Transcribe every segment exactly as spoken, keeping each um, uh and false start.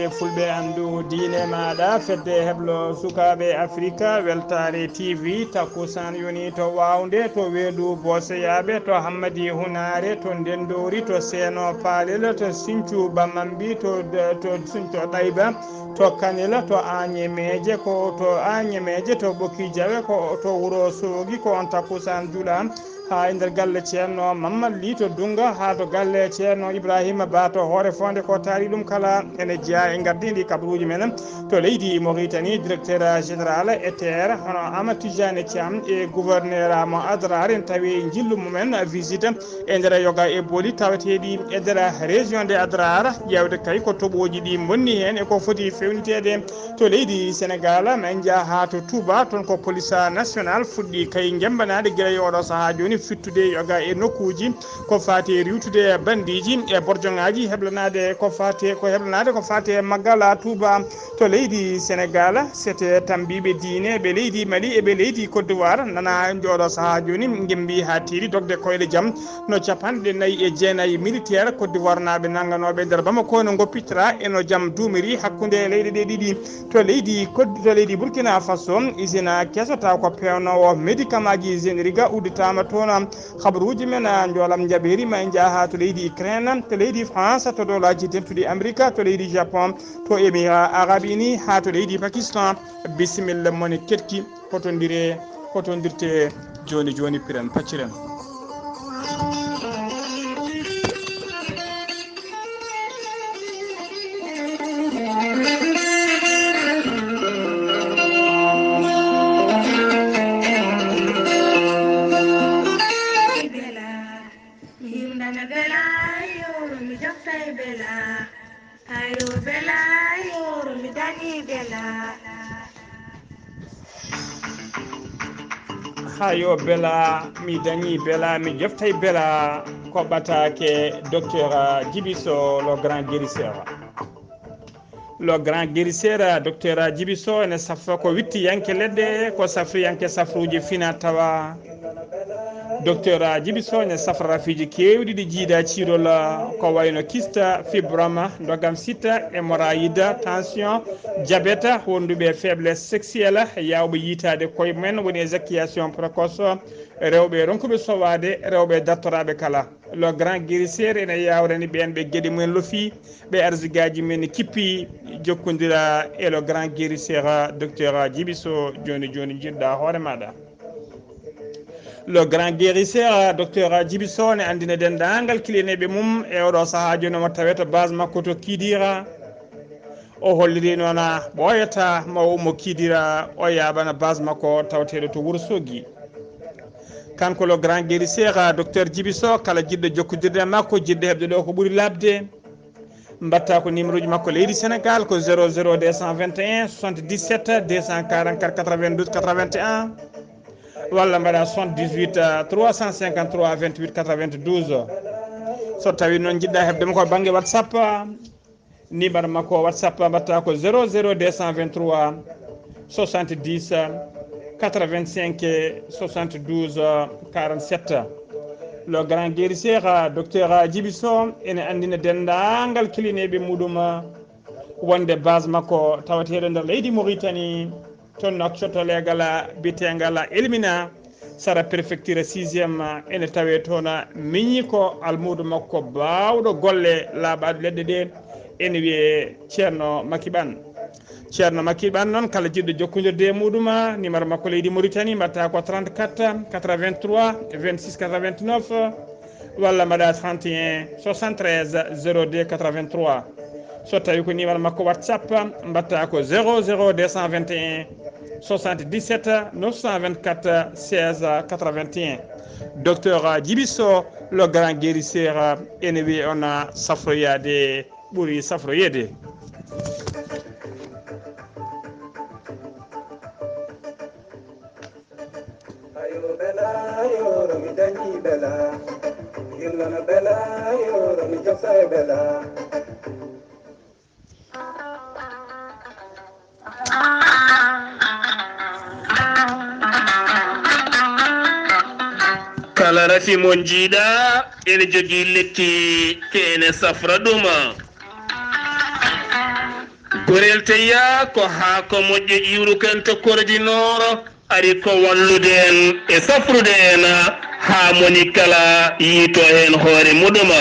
Fulɓe anndu diine maaɗa, fedde heblo sukaaɓe Afrika, Weltaare T V, takkusaan yoni to Waawnde, to Weedu Booseyaaɓe, to Hammadi Hunaare, to Ndenndoori, to Seeno Paalel, to Sinthiou Bamambi, to, to Sinthiou Ɗayba, to Kanel, to Añemeeje, ko to Añemeeje, to Ɓokki Jawe, ko to Wuro Soogi, ko on takkusaan jula. Haa e nder galle ceerno Mamman Ly to Dunnga, haa to galle ceerno Ibrahima Ba to Hoore Fonde, ko taari ɗum kala ene jeyaa e ngardiindi kabaruuji men. To leydi Mauritanie, directeur général E T R, hono Amadou Tidiane Thiam e gouverneur mo Adrar en tawi njillu mumen visite e nder yoga e booli taweteeɗi e nder région de Adrar, ƴeewde kay ko toɓooji ɗi mbonni heen e ko foti feewniteede. To leydi Senegaal, ma en njaha haa to Touba, toon ko police national fuɗɗi kay jemmbanaade gila e oɗo sahaa jooni, fittude yoga e nokkuuji ko faati e riiwtude bandiiji e borjoŋaaji, heblanaade ko faati, ko heblanaade ko faati e Magala Touba. To leydi Senegaal, sete tambiiɓe diine ɓe leydi Mali e ɓe leydi Côte d'Ivoire nana e oɗo sahaa jooni, ngemmbi haa tiiɗi dogde koyɗe jam no capanɗe nayi e jeenayi militaire Côte d'Ivoire naaɓe nannganooɓe nder Bamako no ngoppitira e no jam duumiri hakkunde leyɗe ɗe ɗiɗi. To leydi Côte, to leydi Burkina Faso, isina keso taw ko peewnoowo médicamentji générique udditaama toon. Habaruuji men, a, njoolam njaɓeeri ma en njaha to leydi Ukraine, to leydi France, to dowlaaji dentuɗi Amerika, to leydi Japon, to Émirats Arabes Unis, haa to leydi Pakistan. Bisimilla moni keɗki, hotondire, hotondirte jooni jooni, piren pacciren. Bela, mi himdana Bela, yo mi joftay Bela. Ayo Bela, yo mi dañi Bela. Hayo Bela, mi dañi Bela, mi joftay Bela. Ko ɓataake docteur Djibiso, le grand guérisseur. Le grand guérisseur, docteur Djibiso, ene safa ko wittiyanke leɗɗe, ko safriyanke safruuji fina tawa. Docteur Djibiso ene safra rafiiji keewɗi ɗi jiida ciirol, ko wayno kista, fibrome, ndogam sita, hémorroïde, tension, diabète, wonduɓe faiblesse sexuelle, yawɓe yiitaade koye mumen, woni éjaculation précoce, rewɓe ronkuɓe sowaade, rewɓe dartoraaɓe kala. Le grand guérisseur ene yawrani ɓeen ɓe geɗe mumen lofi, ɓe arzigaaji men kippi, jokkondira e le grand guérisseur, docteur Djibiso, jooni jooni njiɗɗa hoore maaɗa. Le grand guérisseur, docteur Djibiso, ne anndina denndaangal kiliyaneeɓe mum e oɗo sahaa jooni omo tawee to base makko to Kidira. O holliri noon ɓooyata ma o ummo Kidira, o yaaɓana base makko tawateeɗo to Wuro Soogi. Kanko le grand guérisseur, docteur Djibiso, kala jiɗɗo jokkondirde e makko, jiɗɗo heɓde ɗo ko ɓuri laaɓde, mbaɗta ko numéro ji makko leydi Sénégal ko zéro zéro deux cent vingt et un soixante-dix-sept deux cent quarante-quatre quatre-vingt-douze quatre-vingt et un, walla mbaɗa soixante-dix-huit trois cent cinquante-trois vingt-huit quatre-vingt-douze. So tawi noon jiɗɗa heɓde mo ko bannge WhatsApp, numéro makko WhatsApp mbaɗta ko zéro zéro deux cent vingt-trois soixante-dix quatre-vingt-cinq soixante-douze quarante-sept. Le grand guérisseur, docteur Djibiso, ene anndina denndaangal kiliyaneeɓe muɗum wonde base makko tawateeɗo nder leydi Mauritanie, to Nouakchott, leegal biyeteengal Elmina, sara préfecture sixième, ene tawee toon. Miñi ko almuudo makko baawɗo golle laaɓaaɗe leɗɗe ɗe, ene wiyee Ceerno Makiɓan. Ceerno Makiɓan noon, kala jiɗɗo jokkondirde e muɗum, numéro makko leydi Mauritanie, mbaɗta ko trente-quatre quatre-vingt-trois vingt-six quatre-vingt-neuf, walla mbaɗa trente et un soixante-treize zéro deux quatre-vingt-trois. So tawi ko numéro makko WhatsApp, mbaɗta ko zéro zéro deux cent vingt et un soixante-dix-sept neuf cent vingt-quatre seize quatre-vingt-un. Docteur Djibiso, le grand guérisseur, ene wiya on safroyaade ɓuri safroyeede. Ayo bela, ayo, mi dañi bela. Yillana bela, ayo, mi josa e bela. Kala rafi mo njiiɗa ene jogii lekki ke ene safra ɗum. Gorel Teyya ko haako moƴƴo iwru kanta kordi nooro, ari ko wallude en e safrude en haa moni kala yiito heen hoore muɗum.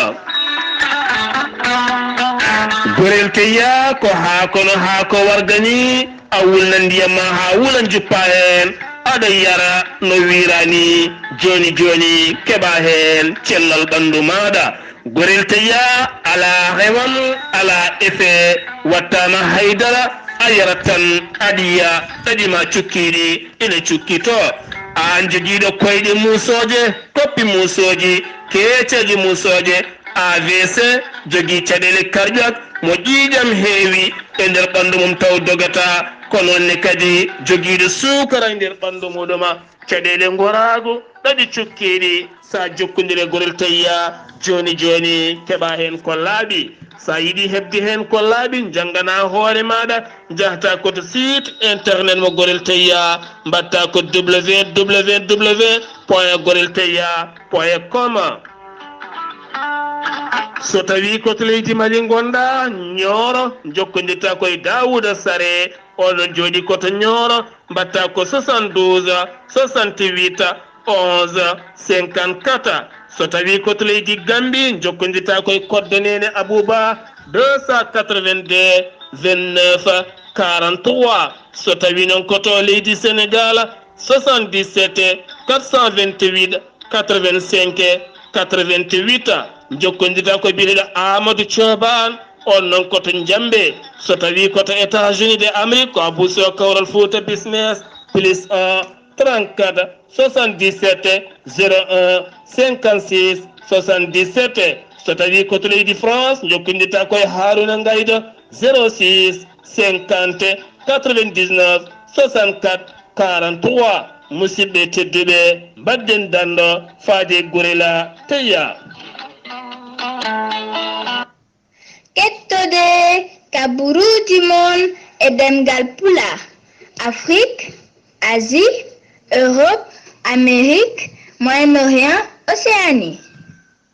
Gorel Teyya ko haako no haako warga ni, a wulna ndiyam ma haa wulan juppa heen, aɗa yara no wiira ni, jooni jooni keɓa heen cellal ɓanndu maaɗa. Gorel Teyya alaa rewal, alaa effet, wattaama haydara, a yarat tan, aɗa yiya ɗaɗi ma cukkiiɗi ina cukkitoo. Aan jogiiɗo koyɗe muusooje, koppi muusooji, keeceeje muusooje, A V C, jogii caɗeele cardiaque, mo ƴiiƴam heewi e nder ɓanndu mum taw dogataa, ko noon ne kadi jogiiɗo suukara e nder ɓanndu muɗum. Caɗeele ngoraagu, ɗaɗi cukkiiɗi, so a jokkondire Gorel Teyya, jooni jooni keɓa heen ko laaɓi. So a yiɗi heɓde heen ko laaɓi, njannganaa hoore maaɗa, njahta ko to site internet mo Gorel Teyya, mbaɗta ko www point gorel teyya point com. So tawii ko to leydi Mali ngonɗaa, Nioro, njokkondirta ko e Daouda Sarré, oɗon jooɗii ko to Nioro, mbaɗta ko soixante-douze, soixante-huit, onze, cinquante-quatre. So tawii ko to leydi Gambie, njokkondirta ko e Koddo Neene Abouba, deux cent quatre-vingt-deux, vingt-neuf, quarante-trois. So tawii noon ko to leydi Sénégal, soixante-dix-sept, quatre cent vingt-huit, quatre-vingt-cinq, quatre-vingt-huit. Njokkondirta ko biyeteeɗo Amadou Thioban, on noon ko to Njambe. So tawii ko to États-Unis de Amérique, ko Abou Sow, Kawral Fouta Business, plus un, trente-quatre, soixante-dix-sept, zéro un, cinquante-six, soixante-dix-sept. So tawii ko to leydi France, njokkondirta ko e Harouna Ngaydo, zéro six, cinquante, quatre-vingt-dix-neuf, soixante-quatre, quarante-trois. Musidɓe tedduɓe, mbaɗden danndo faade Gorel Teyya. Kettode kaburuuji mon e ɗemngal Pulaar, Afrik, Asie, Europe, Amérique, Moyen-Orient, Océanie.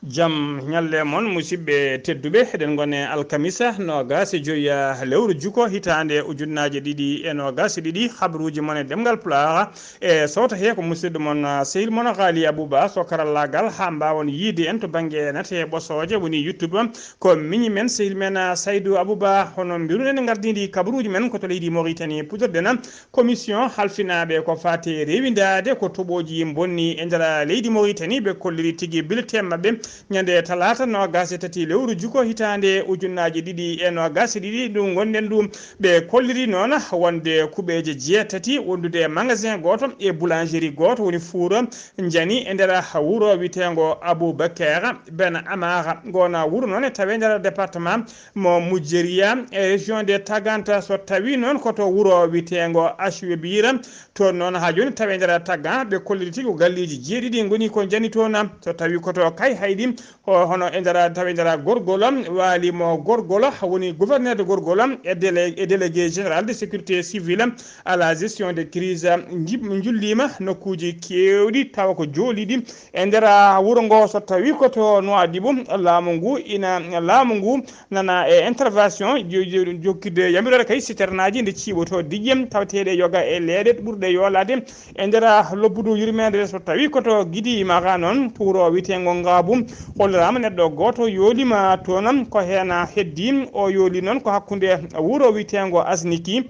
Jam ñalle mon, musidɓe tedduɓe. Eɗen ngoni alkamisa noogaas e joy lewru juko hitaande ujunnaaje ɗiɗi e noogaas e ɗiɗi. Habruuji mon e ɗemngal Pulaar e sowta he ko musidɗo mon, ah, sehil mon Ghali Abouba, so karallaagal, haa mbaawon yiide en to bannge nate ɓosooje, woni YouTube. Ko miñi men, sehil men, ah, Saydou Abouba. Hono mbiruɗen, en ngardii ndi kabaruuji men ko to leydi Mauritanie, puɗɗorɗen commission halfinaaɓe ko faati e rewindaade ko toɓooji mbonni e nder leydi Mauritanie. Ɓe kolliri tigi bulletin maɓɓe ñande talaata noogaas e tati lewru juko hitaande ujunnaaje ɗiɗi e noogaas e ɗiɗi. Ɗum ngonɗen ɗum, ɓe kolliri noon wonde kuɓeeje jeetati wondude e magasin gooto e boulangerie gooto woni fuuro njani e nder wuro wiyeteengo Aboubacar Ben Amara. Ngoon wuro noon e tawe nder département mo Mujeriya e région de Tagant. So tawi noon ko to wuro wiyeteengo Ashwebira, toon noon haa jooni tawe nder Tagant, ɓe kolliri tigi ko galleeji jeeɗiɗi ngoni ko njani toon. So tawi ko to Kayhayɗi, o hono e nder, tawi e nder Gorgol, waali mo Gorgol, woni gouverneur de Gorgol, e délé-, e délégué général de sécurité civile à la gestion de crise, nji-, njulliima nokkuuji keewɗi tawa ko jooliiɗi e nder wuro ngo. So tawi ko to Nouadhibou, laamu ngu ina, laamu ngu nana e intervention jo-, jo-, jokkirde yamiroore kay citernaaji nde ciiɓotoo diƴƴe taweteeɗe yoga e leeɗe ɓurɗe yoolaade e nder lobbudu yurmeende. So tawi ko to Gidi Mara noon, to wuro wiyeteengo Ngaabu, holliraama neɗɗo gooto yooliima toon, ko heen heddii. O yooli noon ko hakkunde wuro wiyeteengo Asniki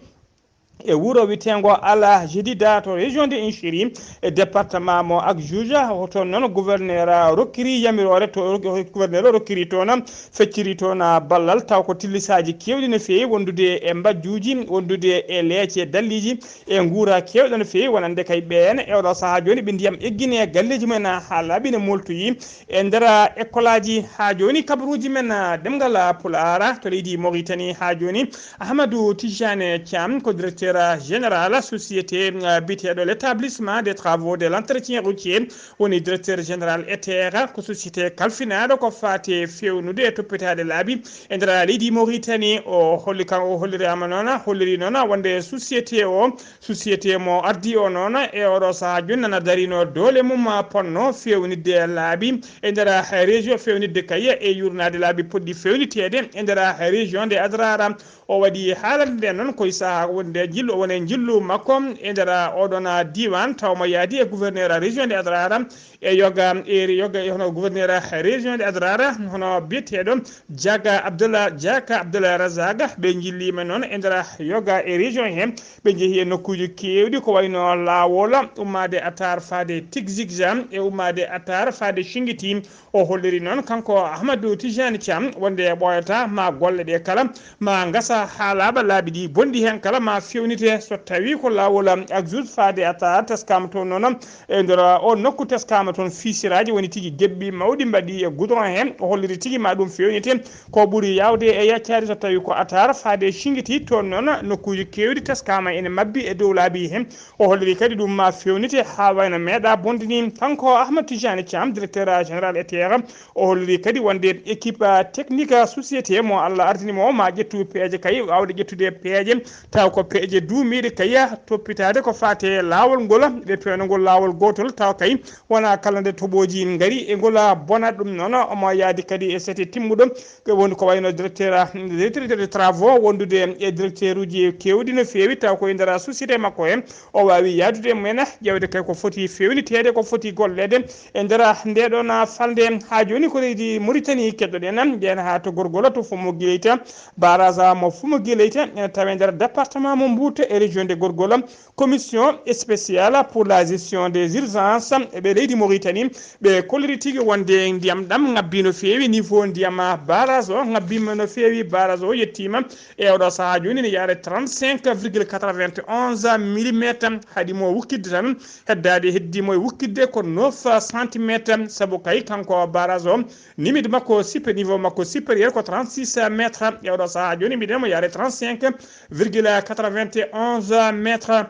e wuro wiyeteengo Ala Jedida to région de Inchiri e département mo Akjouja. Toon noon gouverneur rokkiri yamiroore, to gouverneur rokkiri toon, fecciri toon ballal, taw ko tillisaaji keewɗi no feewi wondude e mbajjuuji, wondude e leece dalliiji, e nguura keewɗo no feewi wonande kay ɓeen e oɗo sahaa jooni ɓe ndiyam eggine galleeji mumen haa laaɓi ne moltoyi e nder ekkolaaji. Haa jooni kabaruuji men ɗemngal Pulaar to leydi Mauritanie. Haa jooni Ahmadou Tijane Thiam ko directeur général société, euh, biyeteeɗo l'établissement des travaux de l'entretien routier, woni directeur général E T R, ko société kalfinaaɗo ko faati e feewnude e toppitaade laabi e nder leydi Mauritanie. O holli kan, o holliraama noon, holliri noon wonde société o, société mo ardii o noon e oɗo sahaa jooni nana darino doole mum ponno feewnitde laabi e nder région, feewnitde kay e yuurnaade laabi potɗi feewniteede e nder région de Adrara. O waɗi haalande nde noon koye sahaa wonde njillu, o woni e njillu makko e nder oɗon diiwaan, taw mo yaadi e gouverneur région de Adrar, e yoga, e yoga, e hono gouverneur région de Adrar, hono biyeteeɗo Diaka Abdallah, Diaka Abdallah Razak, ɓe njilliima noon e nder yoga e région he, ɓe njehi e nokkuuji keewɗi ko wayno laawol ummaade Atar faade Tigzigza e ummaade Atar faade Shingiti. O holliri noon kanko Ahmadou Tijani Thiam wonde ɓooyata ma golle ɗe kala ma ngasa haa laaɓa, laabi ɗi bonɗi heen kala ma fewnite so tawi ko laawol Axus faade Atar teskama toon noon. E nder o nokku teskama toon fiisiraaji woni tigi gebbi mawɗi mbaɗi e goudron he. O holliri tigi ma ɗum fewnite ko ɓuri yawde e yaccaade so tawi ko Atar faade Shingiti. Toon noon nokkuuji keewɗi teskama ene mabbi e dow laabi he. O holliri kadi ɗum ma fewnite haa wayno meeɗa bonde ni. Kanko Ahmad Tijani Thiam, directeur général E T R, o holliri kadi wonde équipe technique société mo Allah ardini mo ma ƴettu peeje kay, waawde ƴettude peeje taw ko peeje duumiiɗe kay toppitaade ko faate laawol ngol, ɓe pewnagol laawol gootol taw kay wona kala nde toɓooji ngari e ngol bona. Ɗum noon omo yaadi kadi e sete timmuɗo, ko woni ko wayno directeur, directeur de travaux wondude e directeur uji keewɗi no feewi taw ko e nder société makko he. O waawi yaadude e mumen, ƴeewde kay ko foti feewniteede, ko foti golleede e nder ndeɗon falnde. Haa jooni ko leydi Mauritanie keɗɗoɗen, njeyen haa to Gorgol to Fumu Gileyta, barrage mo Fumu Gileyta ene tawe nder département mo Mbour e région de Gorgol. Commission spéciale pour la gestion des urgences ɓe leydi Mauritanie, ɓe kolliri tigi wonde ndiyam ɗam ŋabbi no feewi, niveau ndiyam barrage o ŋabbima no feewi, barrage o yettima e oɗo sahaa jooni ne yaare trente-cinq virgule quatre-vingt-onze millimètre, haɗi mo wukkidde tan, heddaade heddi mo e wukkidde ko neuf centimètre, sabu kay kanko barrage o limite makko super, niveau makko supérieur ko trente-six mètre, e oɗo sahaa jooni mbiɗen mo yaare trente-cinq virgule quatre-vingt-onze mètre.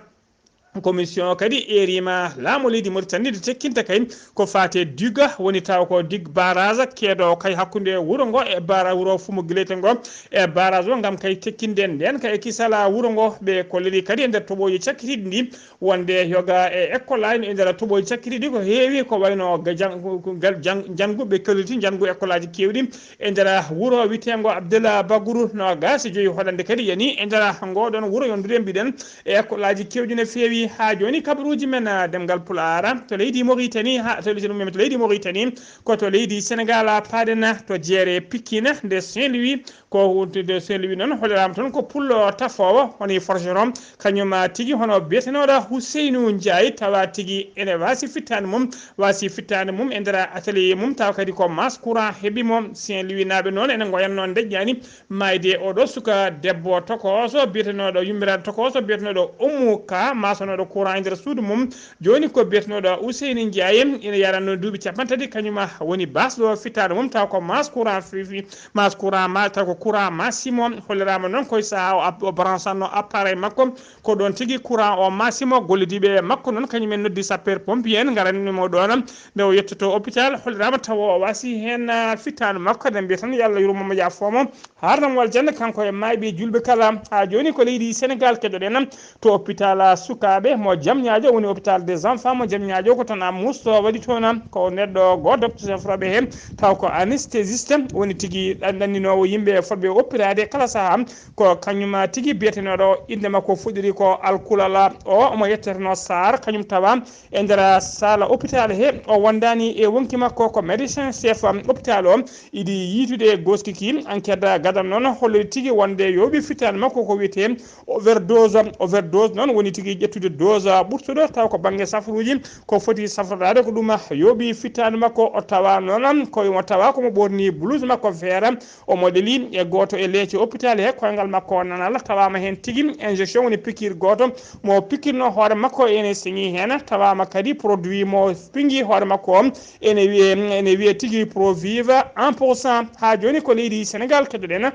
Commission kadi eerima laamu leydi Mauritanie nde tekkinta kay ko faate digue woni taw ko digue barrage keedo kay hakkunde wuro ngo e bara wuro Fumu Gileyta ngo e barrage o ngam kay tekkinde nden kay kisala wuro ngo. Ɓe kolliri kadi e nder toɓoji cakkitiɗi ndi wonde yoga e école aji e nder toɓoji cakkitiɗi ko heewi ko wayno ga jang-, ga jang-, jannguɓe kolliti janngu école aji kewɗi e nder wuro witengo Abdallah Baguru no gasi joyi hoɗande kadi yani e nder ngoɗon wuro yondude mbiɗen e école aji kewɗi no feewi. Haa jooni kabaruuji men, ah, ɗemngal Pulaar to leydi Mauritanie, haa to leydi, to leydi Mauritanie, ko to leydi Sénégal, ah, paaɗen, ah, to jeere Pikine nde Saint-Louis. Ko wontude Saint-Louis noon, holliraama toon ko pullo tafoowo, woni forgeron, kañum, ah, tigi hono biyetenooɗo Ousseynou Ndiaye, tawa tigi ene waasi fittaande mum, waasi fittaande mum e nder atelier mum, tawa kadi ko masse courant heɓi mo. Saint-Louis naaɓe noon ene ngoyanno ndeƴƴaani maayde oɗo suka debbo tokooso biyetenooɗo, yummiraaɗo tokooso biyetenooɗo Ummu Ka, maasonooɗo courant e nder suudu mum. Jooni ko biyetenooɗo Ousseyni Ndiaye, ina yaranno duuɓi capanɗe tati, kañum woni basɗo fittaandu mum, taw ko masse courant fifi, masse courant ma, taw ko courant massimo. Holliraama noon koye sahaa o ab-, o branchano appareil makko, ko ɗoon tigi courant o massimo. Gollidiiɓe makko noon, kañum en noddi sapeur pompier en, ngaranimo ɗoon, nde o yettoto hôpital, holliraama tawa o waasi heen, ah, fittaandu makko. Eɗen mbiya tan, yo Allah yurmo mo, yaafoo mo. Haarnam wal jannde kanko e maayɓe juulɓe kala. Haa jooni ko leydi Sénégal keɗoɗen to hôpital sukaaɓe mo Diamniadio, woni hôpital des enfants mo Diamniadio, ko toon Amoussoua waɗi toon. Ko neɗɗo gooto docteur sefroɓe heen, taw ko anesthésiste, woni tigi ɗan-, ɗanninoowo yimɓe fotɓe oppiraade kala sahaa. Ko kañum tigi biyetenooɗo innde makko fuɗɗiri ko Alkulala o, omo yetteteno Sarr, kañum tawa e nder saala hôpital he. O wondaani e wonki makko ko médecin chef hôpital o. Iɗi yiitude e gooski ki, enquête gadano noon holliri tigi wonde yooɓi fittaandu makko ko wiyetee overdose. Overdose noon woni tigi ƴettude dose ɓurtuɗo, taw ko bannge safruuji ko foti safrodaade ko ɗum yooɓi fittaandu makko. O tawa noon ko mo tawa ko mo ɓorni blouse makko vert, omo ɗeli e gooto e leece hôpital he, koyngal makko nanal tawaama heen tigi, injection woni piqûre gooto mo piqûrno hoore makko ene seŋi heen, tawaama kadi produit mo piŋi hoore makko o ene wiye, ene wiye tigi Provive un pour cent. Haa jooni ko leydi Sénégal keɗoɗen.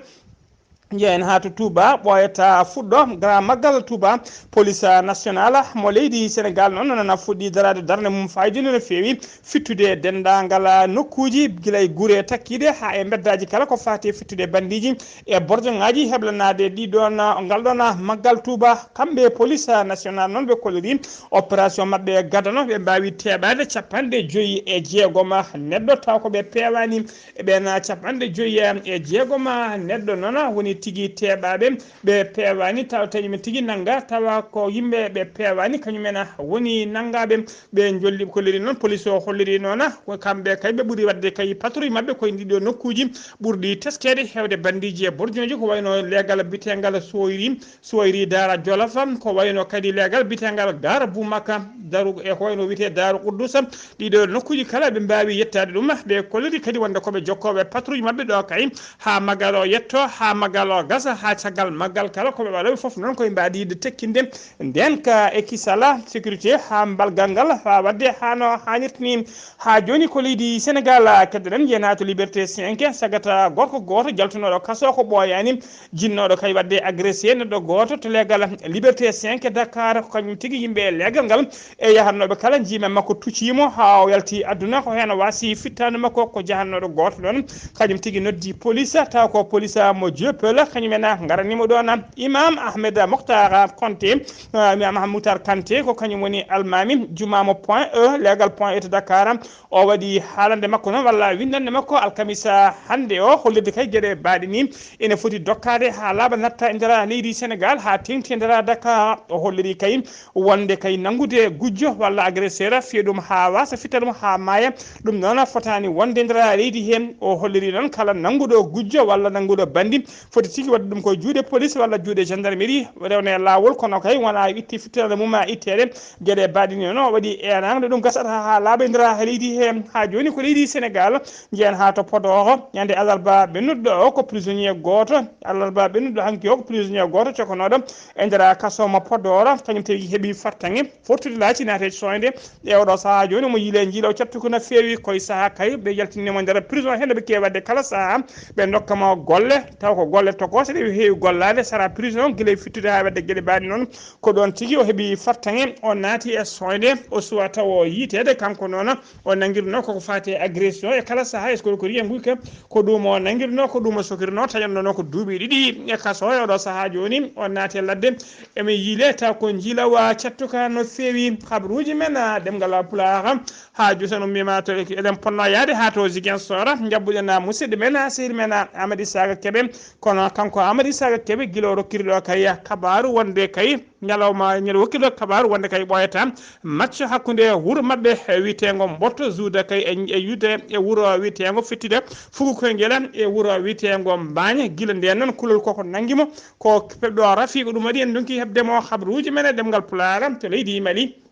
Njeyen haa to Touba, ɓooyata fuɗɗo grand maggal Touba. Police nationale mo leydi Sénégal noon nana fuɗɗi daraade darnde mum fayde no feewi, fittude denndaangal nokkuuji gila e gure takkiiɗe haa e mbeddaaji kala ko faati e fittude bandiiji e borjoŋaaji heblanaade ɗiɗon, ngal ɗon maggal Touba. Kamɓe police nationale noon ɓe kolliri opération maɓɓe gadano, ɓe mbaawi teeɓaade capanɗe joyi e jeegom neɗɗo taw ko ɓe peewaani. E ɓeen capanɗe joyi e jeegom neɗɗo noon woni tigi teɓaɓe ɓe pewani taw tañumen tigi nanga tawa ko yimɓe ɓe pewani kañumen woni nangaɓe ɓe jolli kolliri noon police o holliri noon ko kamɓe kay ɓe ɓuuri wadde kay patrouille maɓɓe koye ndiɗo nokkuji ɓurɗi teskede hewde bandiji e borjoji ko wayno leegal biyetegal soyri soyri dara jolof ko wayno kadi leegal biyetegal gara boumakka daru e ko wayno wiyete daru quddusa ɗiɗo nokkuji kala ɓe mbawi yettade ɗum ɓe kolliri kadi wonde koɓe jokkoɓe patrouille maɓɓe ɗo kay ha magal o yetto ha magal o gasa ha caggal maggal kala koɓe waɗoɓe foof noon koye mbaadi yidde tekkinde nden ka e kisala sécurité ha mbalgal ngal ha wadde hano hanirta ni ha joni ko leydi sénégal keddoɗen jeenato liberté cinq sagata gorko goto jaltunoɗo kaso ko ɓooyani jinnoɗo kay wadde agressé neɗɗo goto to leegal liberté cinq dakar ko kañum tigi yimɓe e leegal ngal e yahannoɓe kala jiime makko tuccimo ha o yalti aduna ko hen o wasi fittande makko ko jahannoɗo goto ɗon kañum tigi noddi police taw ko police mo jopel kañum en garanimo ɗon imam ahmed moctar konte imam ahmed moctar kante ko kañum woni almami jumamo point e leegal point e to dakar o waɗi haalande makko noon walla windande makko alkamisa hannde o hollirde kay geɗe baɗe ni ene foti dokkade ha laaɓa natta e nder leydi sénégal ha tengti e nder dakar o holliri kay wonde kay nanngude gujjo walla agresseur fiya ɗum haa waasa fitta ɗum haa maaya ɗum noon fotani wonde nder leydi heen o holliri noon kala nannguɗo gujjo walla nannguɗo banndi foti tigi waɗde ɗum koye juuɗe police walla juuɗe gendarmerie rewne laawol kono kay wona itti fittande mum a itteede geɗe baɗini noon o waɗi eenaango ɗum gasata haa laaɓa nder leydi heen haa jooni ko leydi sénégal njeyan haa to podoro ñande alarba ɓennuɗo o ko prisonnier gooto alarba ɓennuɗo hanki o ko prisonnier gooto cokonoɗo e nder kasoma podoro kañum tawi heɓi fartaŋe fottude laaci naate soyde e oɗo saha joni omo yiile jiilaw cattuko no feewi koye saha kay ɓe yaltinimo nder prison hen ɓe kewi wadde kala saha ɓe dokkamo golle taw ko golle tokose ɗe heewi gollade sara prison guila e fittude ha wadde gueɗe mbaɗi noon ko ɗon tigi o heeɓi fartaŋe o naati e soyde o suwa taw o yiitede kanko noon o nangirno koko fati e agression e kala saha escroquerie e guyka ko ɗum o nangirno ko ɗum o sokirno taƴannono ko duuɓi ɗiɗi e kaso e oɗo saha joni o naati e ladde emi yiile taw ko jiilawa cattuka no feewi habruji men ɗemgal pulaar ha juutan ummima to eɗen ponno yaade ha to Ziguinchor jabbuɗen musidɗo men sehil men Amady Saga Kébé kono kanko Amady Saga Kébé guila o rokkiri ɗo kay kabaru wonde kay ñalawma ñande hokkirɗo kabaru wonde kay ɓooyata match hakkude wuro maɓɓe wiyetengo Mboto Zuuda kay e yude e wuro wiyetengo Fettude Fugu Koyngel e wuro wiyetengo Mbaña guila nden noon kulol koko nanguimo ko pepɗo Rafiqu ɗum waɗi en donki heɓdemo habruji men e ɗemgal Pulaar to leydi Mali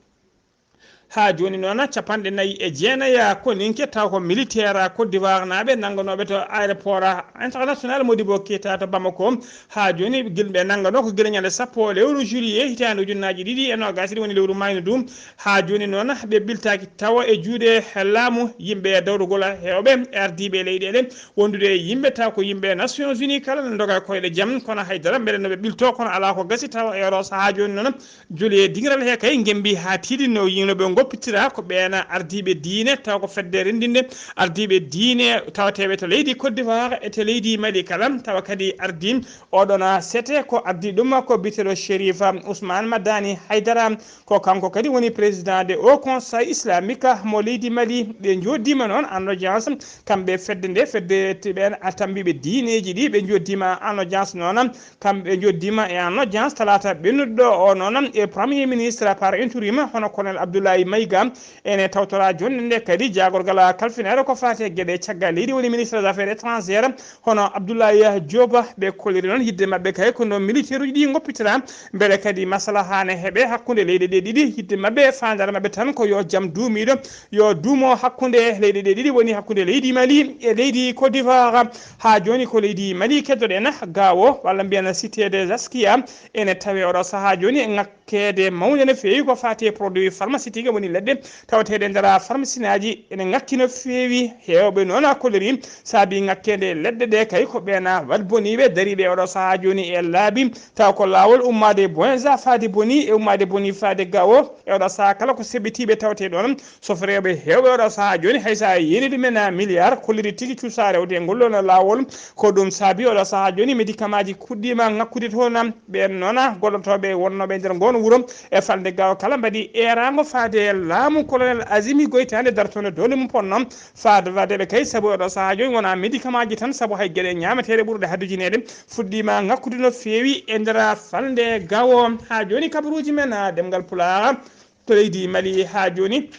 ha joni noon capanɗe nayi e jeenaya koninke taw ko militaire Côte d'Ivoire naaɓe nannganoɓe to aéroport international Modibo Keita to Bamako ha joni gilɓe nanngano ko gila ñande sappo lewru juillet hitande ujunnaji ɗiɗi e nogas ɗi woni lewru mayno ɗum ha joni noon ɓe ɓiltaki tawa e juuɗe laamu yimɓe dawrugol hewɓe ardiɓe leyɗeɗe wondude e yimɓe taw ko yimɓe nations unis kala ne doga koyɗe jaam kono haydara mbeɗa noɓe ɓilto kono ala ko gasi tawa e oɗo saaha joni noon Juli e diŋral he kay ngembi haa tiiɗi no yino ɓe ngoppitira ko ɓeena ardiiɓe diine tawa ko fedde renndinde ardiiɓe diine tawateeɓe to leydi Côte d'Ivoire e to leydi Mali kala tawa kadi ardii oɗon sete ko ardii ɗum ko biteɗo Chérif Ousmane Madani Haydara ko kanko kadi woni président de Haut Conseil Islamique mo leydi Mali ɓe njoddiima noon en audience kamɓe fedde nde fedde ɓen tambiiɓe diineeji ɗi ɓe njoddiima en audience noon Kamɓe njoddiima e en audience talaata ɓennuɗo o noon e Premier ministre par intérim hono Colonel Abdoulaye Maïga ene tawtora jonnde nde kadi jaagorgal kalfinaare ko faati e geɗe caggal leydi woni ministre des affaires étrangères hono Abdoulaye Diop ɓe kolliri noon yidde maɓɓe kay ko no militaire uji ɗi ngoppitira mbele kadi maslaha ne heɓe hakkunde leyɗe ɗe ɗiɗi yidde maɓɓe e faandaare maɓɓe tan ko yo jam duumiiɗo yo duumo hakkunde leyɗe ɗe ɗiɗi woni hakkunde leydi Mali e leydi Côte d'Ivoire. Haa jooni ko leydi Mali keddoɗen gawo walla mbiyen cité des Askia ene tawe oɗo sahaa jooni e ŋakkeede mawnde no feewi ko faati e produit pharmaceutique woni leɗɗe tawateeɗe ndara pharmacinaaji ene ŋakki no feewi heewɓe noon a kolori saabi ŋakkeede leɗɗe ɗe kay ko ɓeena wat boniiɓe dariiɓe oɗo sahaa jooni e laabi taw ko laawol ummaade Boenza faade boni e ummaade boni faade gawo e oɗo sahaa kala ko seɓɓitiiɓe tawetee ɗoon Sofereeɓe heewɓe oɗo sahaa jooni hay so a yeeni ɗumen milliard kolliri tigi cuusa rewde e ngol ɗoon laawol ko ɗum saabi oɗo sahaa jooni médicament ji kuɗɗiima ŋakkude toon ɓeen noon gollotooɓe wonnooɓe e nder ngoon wuro e falnde gawa kala mbaɗi eeraango faade e laamu colonel Azimi Goyta nde dartono doole mum ponno faade wadeɓe kay, sabu oɗo sahaa jooni wona médicament ji tan, sabu hay geɗe ñaameteeɗe ɓurɗe haddujineede fuɗɗiima ŋakkude no feewi e nder falnde gawo. Haa jooni kabaruuji men, ah, ɗemngal Pulaar to leydi Mali haa jooni.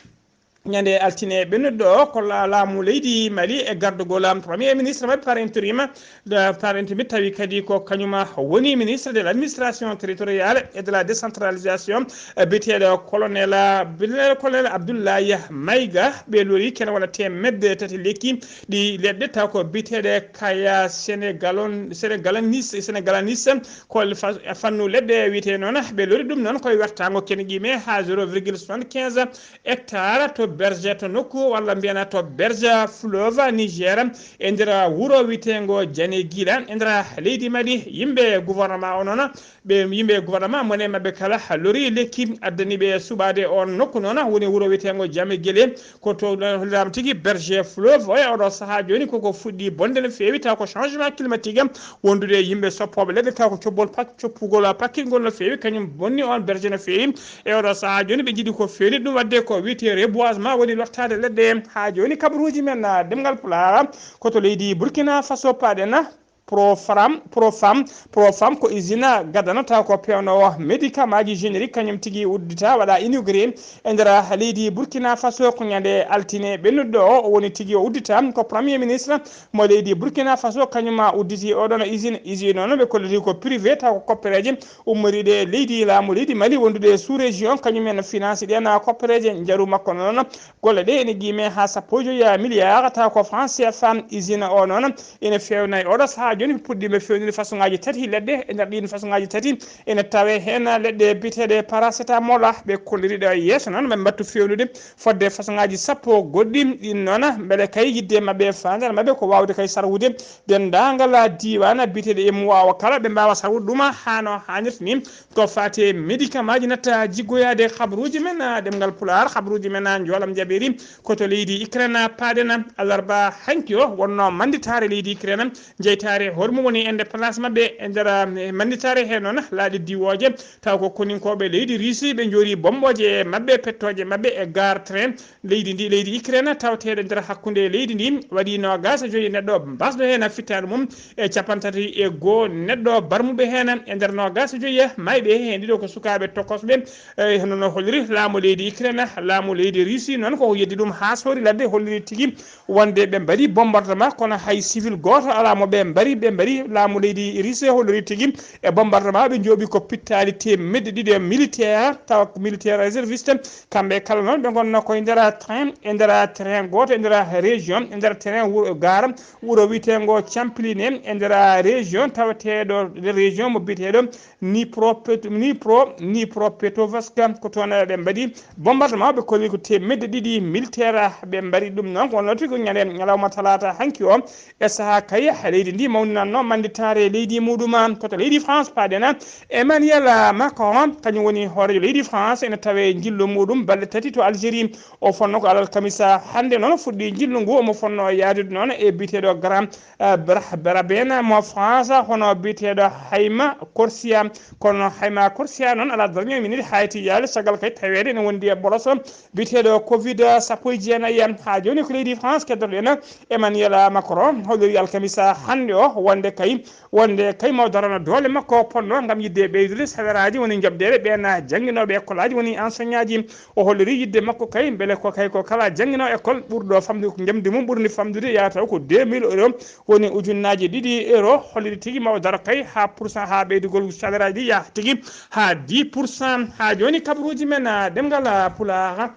Ñande altine ɓennuɗo o, ko la-, laamu leydi Mali e gardugol am premier ministre maɓɓe par intérim, de, par intérim tawi kadi ko kañum woni ministre de l'administration territoriale et de la décentralisation, eh, biyeteeɗo colonel, biyeteeɗo colonel Abdoulaye Maïga. Ɓe lori kene wona teemedde tati lekki ɗi leɗɗe, taw ko biyeteeɗe kaya sénégalon-, sénégalanis, sénégalanis, ko fa-, fannu leɗɗe wiyetee noon. Ɓe lori ɗum noon koye wertaango kene qime haa zéro virgule soixante-quinze hectare to berge to nokku, walla mbiyana to berge fleuve Niger, e nder wuro wiyeteengo Janegila, e nder leydi Mali. Yimɓe gouvernement o noon, ɓe yimɓe gouvernement, mone maɓɓe kala lori lekki addani ɓe suɓaade on nokku noon, woni wuro wiyeteengo Janegila, ko to holliraama tigi berge fleuve o. E oɗo sahaa jooni koko fuɗɗi bonde no feewi, taw ko changement climatique, wondude e yimɓe soppooɓe leɗɗe, taw ko cobbol pak-, coppugol pakkingol no feewi, kañum bonni on berge no feewi. E oɗo sahaa jooni ɓe njiɗi ko feewni ɗum waɗde ko wiyetee reboisement, woni lottaade leɗɗe. Haa jooni kabaruuji men, ah, ɗemngal Pulaar ko to leydi Burkina Faso paaɗen. Profam, Profam, Profam ko usine gadano taw ko peewnoowo médicament ji générique, kañum tigi uddita waɗa inauguré e nder leydi Burkina Faso ko ñande altine ɓennuɗo o, o woni tigi o uddita. Ko premier ministre mo leydi Burkina Faso kañum ma udditi oɗon usine. Usine o noon ɓe kolliti ko privé taw ko koppereeje ummoriiɗe e leydi laamu leydi Mali wondude e sous région, kañum en finance ɗen koppereeje. Njaru makko noon, golle ɗe ene qime haa sappo e joyi milliard taw ko franc C F A. Usine o noon ene feewna e oɗo sahaa jooni, puɗɗiima feewnude façon ngaaji tati leɗɗe. E nder ɗiin façon ngaaji tati ene tawe heen leɗɗe biyeteeɗe paracétamol, ɓe kolliri ɗo e yeeso noon ɓe mbattu feewnude fodde façon ngaaji sappo goɗɗi. Ɗin noon mbele kay yiɗde maɓɓe, faandaare maɓɓe ko waawde kay sarwude denndaangal diiwaan biyeteeɗo e muwaawa kala, ɓe mbaawa sarwude ɗum haa no haanirta ni. Ko faati e médicament ji natta jiggoyaade kabaruuji men, ah, ɗemngal Pulaar, kabaruuji men, ah, njoolam jaɓeeri ko to leydi Ukraine paaɗen. Alarba hanki o wonno mannditaare leydi Ukraine, jeytaare hoore mum woni indépendance maɓɓe. E nder, ah, mannditaare he noon laaɗe diwooje, taw ko koninkooɓe leydi Russie ɓe njoori bommbooje maɓɓe, pettooje maɓɓe e gare train leydi ndi, leydi Ukraine, tawteeɗo nder hakkunde leydi ndi, waɗi noogaas e joyi neɗɗo mbasɗo heen fittaandu mum, e capanɗe tati e goo neɗɗo barmuɓe heen. E nder noogaas e joyi mayɓe heen ɗiɗo ko sukaaɓe tokosɓe. E hono no holliri laamu leydi Ukraine, laamu leydi Russie noon ko yeddi ɗum haa soori ladde, holliri tigi wonde ɓe mbaɗi bombardement, kono hay civil gooto alaa mo ɓe mbari. Ɓe mbari, laamu leydi Russie holliri tigi e bombardement ɓe njooɓi ko pittaali teemedde ɗiɗi e militaire, tawa ko militaire réserviste. Kamɓe kala noon ɓe ngonno koye nder train, e nder train gooto, e nder région, e nder train wuro, gare wuro wiyeteengo Champline, e nder région tawateeɗo, nder région mo biyeteeɗo Nipro, Nipro, Nipropetovsk. Ko toon ɓe mbaɗi bombardement, ɓe kolli ko teemedde ɗiɗi militaire ɓe mbaɗi ɗum noon. Ko wonno tigi ko ñande ñalawma talaata hanki o, e sahaa kay leydi ndi mawninanno mannditaare leydi muɗum. Ko to leydi France paaɗen. Emmanuel Macron, kañum woni hooreejo leydi France, ene tawe njillu muɗum balɗe tati to Algérie. O fonno ko alal kamisa hannde noon fuɗɗi njillu ngu, omo fonno yaadude noon e biyeteeɗo Grand, eh, Bra-, Brabena mo France, hono biyeteeɗo Hayma Corsia. Kono Hayma Corsia noon alaa dernière minute hayti yaade, caggal kay taweede ene wondi e ɓoroso biyeteeɗo covid sappo e jeenayi. Haa jooni ko leydi France keddoto-ɗen. Emmanuel Macron holliri alkamisa hannde o wonde kay, wonde kay mo darana doole makko ponno ngam yiɗde ɓeydude saweraaji woni njoɓdeede ɓeen jannginooɓe école aji woni enseignant ji. O holliri yiɗde makko kay mbele ko kay ko kala jannginoo école ɓurɗo famɗude ko njamdi mum ɓurndi famɗude yahata ko deux mille euros, woni ujunnaaji ɗiɗi euro. Holliri tigi ma o daro kay haa pourcent, haa ɓeydugol saweraaji ɗi yaha tigi haa dix pour cent. Haa jooni kabaruuji men, ah, ɗemngal, ah, Pulaar.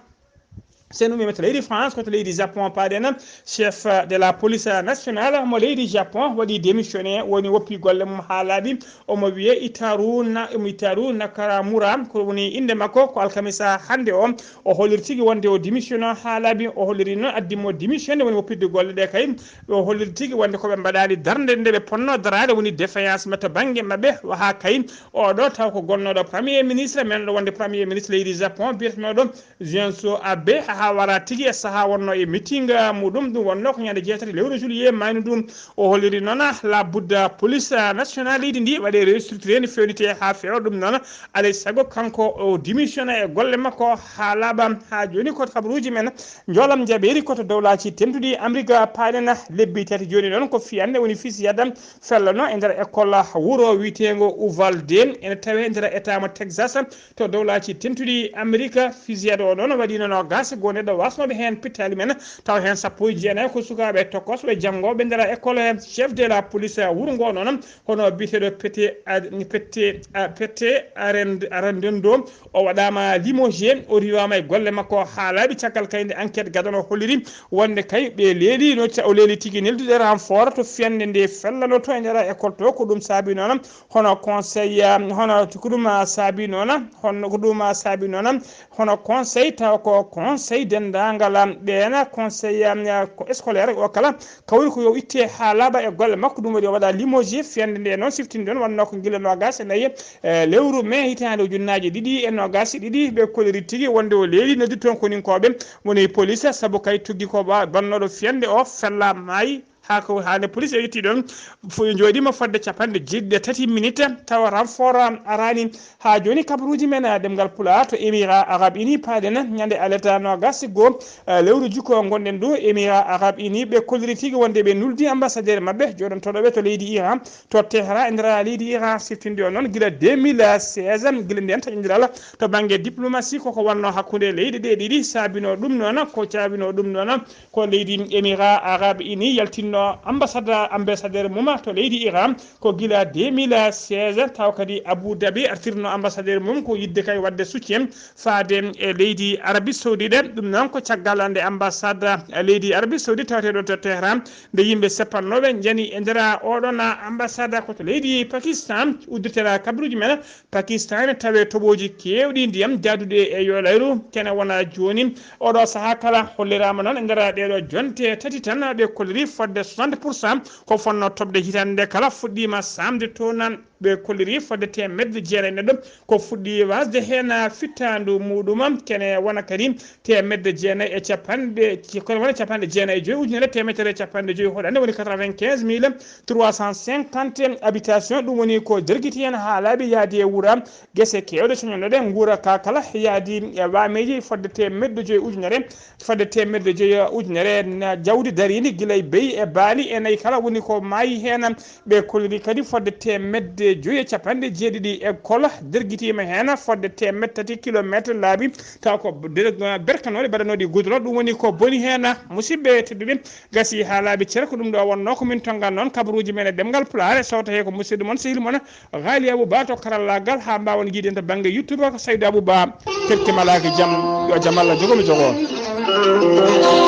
Sen ummiima to leydi France, ko to leydi Japon paaɗen. Chef de la police nationale mo leydi Japon waɗi démissionné, woni woppi golle mum haa laaɓi. Omo wiyee Itaru Na-, omo Itaru Nakamura, ko woni innde makko. Ko alkamisa hannde o, o holliri tigi wonde o démissionné haa laaɓi. O holliri noon addi mo démissionné, woni woppitde golle ɗe kay. O holliri tigi wonde ko ɓe mbaɗaali darnde nde ɓe ponno daraade, woni défaillance ma to bannge maɓɓe. Haa kay oɗo taw ko gonnooɗo premier ministre, men ɗo wonde premier ministre leydi Japon, biyetenooɗo Shinzo Abe. haa wara tigi e sahaa wonno e meeting muɗum. Ɗum wonno ko ñande jeetati lewru juillet maynu ɗum. O holliri noon la budda police nationale leydi ndi waɗe restructuré, ne fewnite haa feewa. Ɗum noon alay sago kanko o démissionna e golle makko haa laaɓa. Haa jooni ko kabaruuji men njoolam jaɓeeri ko to dowlaaji tentuɗi Amrik paaɗen lebbi tati jooni noon. Ko fiyannde woni fusillade fellano e nder école wuro wiyeteengo Uvalde, ene tawee e nder état mo Texas, to dowlaaji tentuɗi Amrik. Fusillade o noon waɗiino noogaas goo neɗɗo wasnooɓe heen pittaali men, tawa heen sappo e jeenayi ko sukaaɓe tokosɓe janngooɓe nder école he. Chef de la police wuro ngoo noon, hono biyeteeɗo Pete, a, Pete, a, Pete Arend-, Arendendo, o waɗaama limogé, o riiwaama e golle makko haa laaɓi. Caggal kay nde enquête gadano holliri wonde kay ɓe leeli no ca-, o leeli tigi neldude renfort to fiyannde nde fellano to e nder école to. Ko ɗum saabi noon hono conseil, um, hono ko ɗum, uh, saabi noon, hono ko ɗum, uh, saabi noon, hono conseil taw ko conseil denndaangal, um, ɓeena conseil, um, uh, ko scolaire o kala kawri ko yo itte haa laaɓa e golle makko. Ɗum waɗi o waɗa limogé. Fiyannde nde noon siftini ɗon wonno ko gila noogaas e nayi, eh, lewru mai hitaande ujunnaaji ɗiɗi e noogaas e ɗiɗi. Ɓe koliri tigi wonde o leeli noddi toon koninkooɓe woni police, sabu kay tuggi ko ba-, bannooɗo fiyannde o fella maayi. Haa ko haalde police e yetti ɗon, fo-, jooɗiima fodde capanɗe jeeɗiɗi e tati minute, tawa renfort araani. Haa jooni kabaruuji men, eh, ɗemngal Pulaar to Émirats Arabes Unis paaɗen ñande alarba noogaas e goo, eh, lewru juko ngonɗen ɗo. Émirats Arabes Unis ɓe kolliri tigi wonde ɓe nuldi ambassadeur maɓɓe jooɗantooɗo ɓe to leydi Iran, to Tehran e nder leydi Iran. Siftinde o noon gila deux mille seize, gila nden taƴondiral to bannge diplomatie koko wonno hakkunde leyɗe ɗe ɗiɗi. Saabino ɗum noon, ko caabino ɗum noon, ko leydi Émirats Arabes Unis yaltinno ambassade, ambassadeur mum to leydi Iran ko gila deux mille seize, taw kadi Abu Dhabi artirno ambassadeur mum ko yidde kay waɗde soutien faade e leydi Arabie Saoudite. Ɗum noon ko caggal nde ambassade leydi Arabie Saoudite taweteeɗo to Tehran, nde yimɓe seppannooɓe njani e nder oɗon ambassade ko to leydi Pakistan. Udditena kabaruuji men, Pakistan ene tawee toɓooji keewɗi ndiyam jaaduɗi e yolayru, kene wona jooni. Oɗo sahaa kala holliraama noon e nder ɗeeɗo jonte tati tan, ɓe kolliri fodde soixante pour cent ko fonnoo toɓde hitaande nde kala fuɗɗiima saamde toon. Ɓe kolliri fodde teemedde jeenayi neɗɗo ko fuɗɗi wasde heen fittaandu muɗum, kene wona kadi teemedde jeenayi e capanɗe, kene wona capanɗe jeenayi e joyi ujunere teemedere e capanɗe joyi hoɗande, woni quatre-vingt-quinze mille trois cent cinquante habitation. Ɗum woni ko jergiti heen haa laaɓi yaadi e wura, gese keewɗe coñonɗe ɗe nguura ka kala yaadi e waameeji fodde teemedde joyi ujunere, fodde teemedde joyi ujunere na jawdi dariindi gila e beyi e baali e nayi kala woni ko maayi heen. Ɓe kolliri kadi fodde teemedde joyi e capanɗe jeeɗiɗi école, dergitiima heen fodde teemedde tati kilometre laabi, taw ko der-, berkanooɗi, mbaɗanooɗi goudron. Ɗum woni ko boni heen. Musidɓe tedduɓe, gasi haa laaɓi cer, ko ɗum ɗo wonno ko min tonngani noon kabaruuji men e ɗemngal Pulaar. Sowto he ko musidɗo mon, sehil mon, Ghali Abou Ba to karallaagal, haa mbaawon yiiden to bannge YouTube ko Saydou Abou Ba. Keɗke malaaki jam, yo jam Allah jogo mi jogo.